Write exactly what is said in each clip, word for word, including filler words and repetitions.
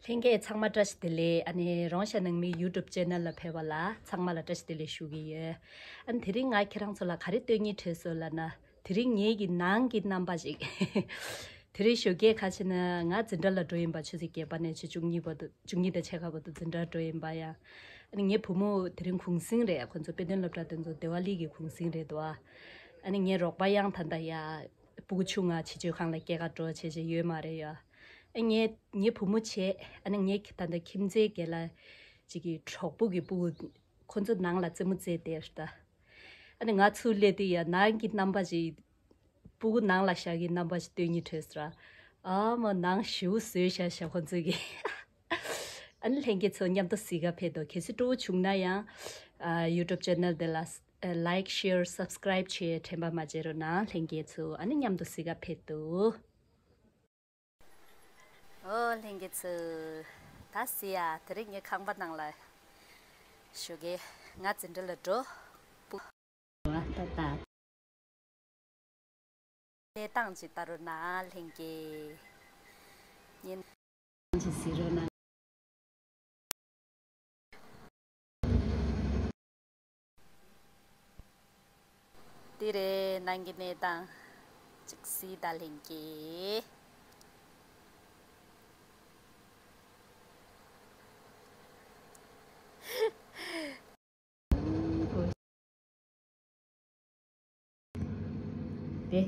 ལྷན་རྒྱས་ཚང་མ་བཀྲ་ཤིས་བདེ་ལེགས། ཨ་ནི་རོང་ཤ་ནང་མི་YouTube channel ལ་ཕེབས་པ་ལ་ཚང་མ་ལ་བཀྲ་ཤིས་བདེ་ལེགས་ཞུ་གི་ཡོད། ཨ་ནི་དེ་རིང་ང་ཁྱེད་རང་ཚོ་ལ་ག་རེ་སྟོན་སྙིང་བྲོད་སོང་ལབ་ན། དེ་རིང་ངེད་ཀྱི་ནང་གི་རྣམ་པ་ཞིག་དེ་རིང་ཞོགས་ཀས་ཁ་ཕྱེ་ན་ང་འཛིན་གྲྭ་ལ་འགྲོ་ཡིན་པ། ཆུ་ཚོད་བརྒྱད་པ་ནས་ཆུ་བཅུ་གཉིས་བར་དུ། བཅུ་གཉིས་དང་ཕྱེད་ཀ་བར་དུ་འཛིན་གྲྭ་འགྲོ་ཡིན་པ་ཡང་། ཨ་ནི་ངའི་བུ་མོ་དེ་རིང་གུང་སེང་རེད། ཁོ་ཚོ་དཔེ་སྟོན་སློབ་གྲྭ་དེ་ཚོ་དེ་ཝ་ལི་གི་གུང་སེང་རེད་འདུག་ཨ་ནི་ངའི་རོགས་པ་ཡང་ད་ལྟ་ཡ་སྤུ་གུ་ཆུང་ང་བྱིས་བཅོལ་ཁང་ལ་སྐྱེལ་ག་འགྲོ་བྱས་བྱས་ཡོད་མ་རེད་ཡ། ཨ་ངའི་ངའི་བུ་མོ་བྱས། ཨ་ནི་ངའི་ད་ལྟ་ཁྱིམ་མཚེས་རྒན་ལགས་ཅིག་གི་གྲོགས་པོ་གི་སྤུ་གུ། ཁོ་ཚོ་ནང་ལ་རྩེད་མོ་རྩེས་བསྡད་ད། ཨ་ནི་ང་ཚུར་སླེབས་དུས་ཡ་ནང་གི་རྣམ་པ་ཞིག་སྤུ་གུ་ནང་ལ་བཞག་གི་རྣམ་པ་ཞིག་སྟོན་སྙིང་བྲོད་སོང་། ཨ་མ་ནང་ཞེ་པོ་བཟོས་བཞག་ཤག་ཁོ་ཚོས་གི་ཨ་ནི་ལྷན་རྒྱས་ཚོ་མཉམ་དུ་གཟིགས་ག་ཕེབས་དང་། གལ་སྲིད་སྤྲོ་བོ་བྱུང་ན་ཡང་ཨ་YouTube channel དེ་ལ་like, share, subscribe བྱས་དྲན་པ་མ་བརྗེད་རོགས་གནང་ལྷན་རྒྱས་ཚོ། ཨ་ནི་མཉམ་དུ་གཟིགས་ག་ཕེབས་དང་། ཨོ་ལྷན་རྒྱས་ཚོ། ད་གཟིགས་ཡ། དེ་རིང་ངའི་ཁང་པ་ནང་ལ་ཞོགས་ཀས་ང་འཛིན་གྲྭ་ལ་འགྲོ། སྤུ་གུ་ད་ལྟ་གནས་སྟངས་ཅིག་ལྟ་རོགས་གནང་ལྷན་རྒྱས། ཉིན་ཅིག་གཟིགས་རོགས་གནང་། འདི་རེད་ནང་གི་གནས་སྟངས། ཅིག་གཟིགས་དང་ལྷན་རྒྱས། དེ།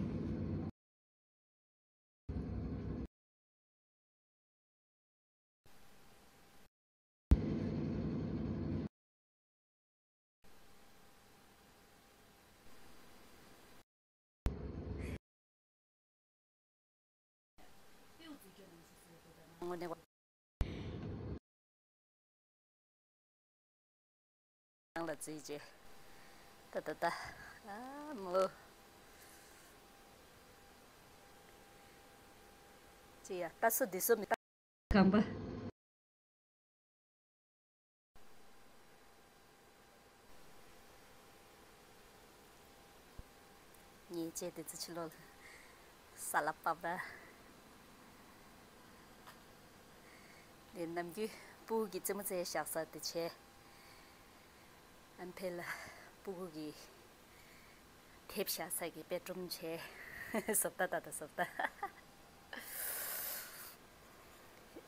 དངོས་གནས། ནང་ལ་འཛུལ་རྗེས། ད་ད་ད། ཨ་མོ། ཅི་ཡ་ལྟ་སོ་འདི་སོ་མི་ལྟ། ཁང་པ། ཉེས་ཆད་དེ་ཚོ་ཕྱི་ལོགས་ལ་ས་ལ་ཕབ་ར། དེ་ནམ་རྒྱུན་སྤུ་གུ་གི་རྩེད་མོ་རྩེ་བཞག་ས་དེ་བྱས། ཨ་ནི་ཕར་ལ་སྤུ་གུ་གི་དེབ་བཞག་ས་གི་པེ་ཊི་རུམ་བྱས། བཟོ་ལྟ་ད་ད་བཟོ་ལྟ།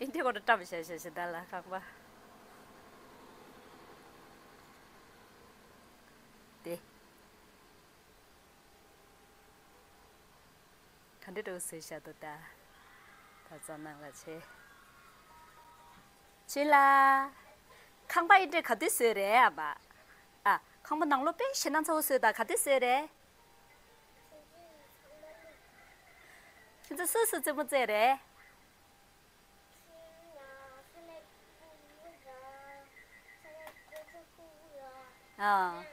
ཨིན་དེ་ཁོ་ད་བཀྲམ་བཞག་བཞག་བཞག་ད་ལ་ཁང་པ། དེ། ག་འདྲ་འདྲ་བོ་བཟོས་བཞག་འདུག་ད། ད་ཚོ་ནང་ལ་བྱས། ཕྱིན་ལ། ཁང་པ་ཨིན་དེ་ག་དུས་བཟོས་རེད་ཨ་མ། ཨ། ཁང་པ་ནང་ལོགས་དཔེ་ཞེད་སྣང་ཚ་བོ་བཟོས་ད། ག་དུས་བཟོས་རེད། ཁྱེད་ཚོ་སུ་སུ་རྩེད་མོ་རྩེས་རེད། ཨ།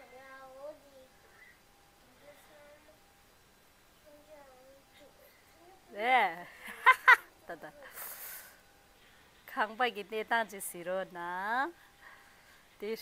རེད། ད་ད། ཁང་པ་གི་གནས་སྟངས་ཅིག་གཟིགས་རོགས་གནང་། དེ།